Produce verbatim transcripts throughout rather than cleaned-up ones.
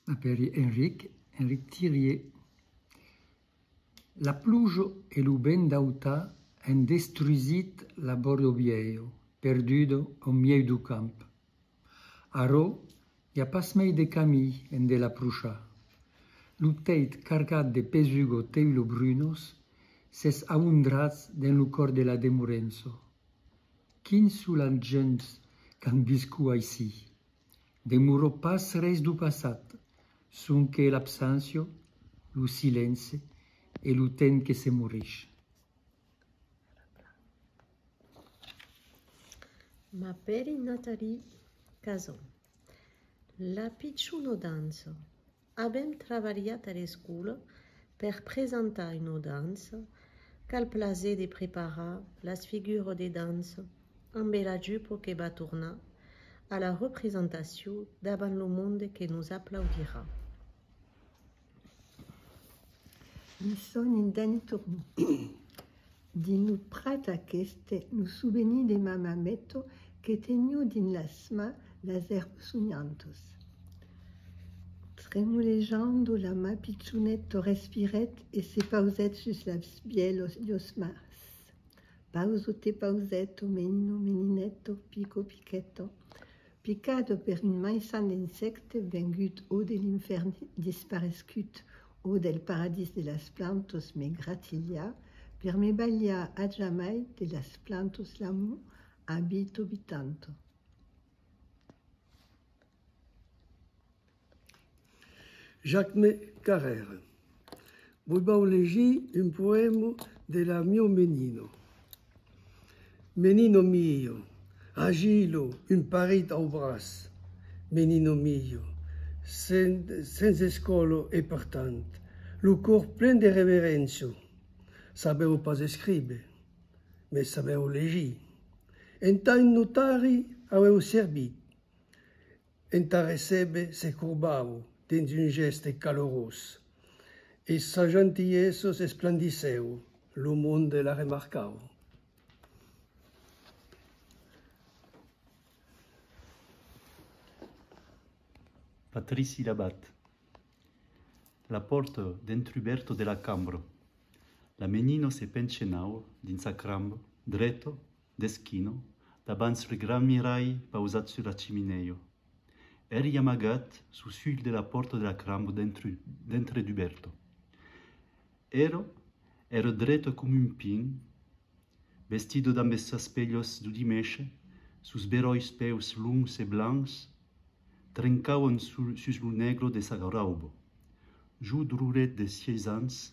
M'apèri Enric, Enric Thirier. La pluja e lo vent d'autan an destrusit la bòria vièlha, perduda au miei dau camp. Ara, i a pas mei de camin ende l'aprochar. Lo teit cargat de pesugas teulas brunas s'es aundrat dens lo còr de la demorença. Quins son las gents qu'an viscut aicí? Demora pas res dau passat, sonque l'abséncia, lo silenci e lo temps que se morisson. M'apèri Nathalie Cazan. La pichona dança. Avèm trabalhat a l'escòla per presentar una dança qu'a plaser de preparar las figuras de dança ambe la jupa que va tornar a la representacion davant lo monde que nos aplaudirà. Li soni Dani Tournon. Dins lo prat aqueste, nos sovenim de ma mameta que teniá dins las mans las èrbas sonhantas. Tremolejando, la ma pichoneta respirèt e se pausèt sus las vièlhas lias mans. Pausa-te, pauseta, menina, menineta, pica, piqueta. Picada per un maissant d'insècte vengut o de l'infèrn disparescut o del paradís de las plantas, me gratilha per me balhar a jamai de las plantas l'amor abita, abitanta. Jacquemin Carrère. Vos vau legir un poèma de la miá menina. Menina mia, agila, un parit au braç. Menina mia, sens, sens escòla e partant, lo còr plen de reveréncia. Sabèu pas escríver, mès sabèu legir. Entà un notari avèu servit. Entà recéber se corbava dins un gèste calorós, e sa gentilhesa s'esplandissèu, lo monde la remarcava. Patrici Labat. La pòrta d'entruberta de la cambra. La menina se penchenava dins sa cramba dreta, d'esquina, davans lo grand miralh pausat sus la chiminèia. Èri amagat sus uèlh de la pòrta de la cramba d'entre-, d'entreduberta. Era, èra dreta coma un pin, vestida dambe sas pelhas dau dimèishe, sos beròis peus longs e blancs, trencavan su-, sus lo negre de sa rauba. Jo, drolet de sièis ans,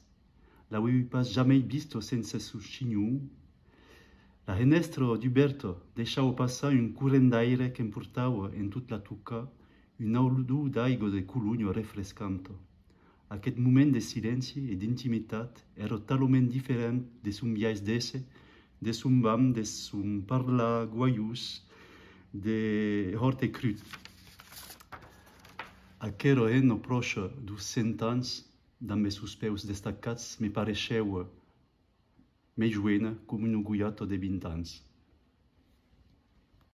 l'avèvi pas jamei vista sense son chinhon. La henèstra dubèrta deishava passar un corrent d'aire qu'emportava en tot la tocar una olor d'aiga de Colonha refrescanta. Aqueth moment de silenci e d'intimitat èra talament diferent de son biais d'èsser, de son vam, de son parlar guaiós, de hòrt e crut. Aquera hemna pròcha deus cent ans, dambe sos peus destacats, me pareishèva mei joena coma una gojata de vint ans.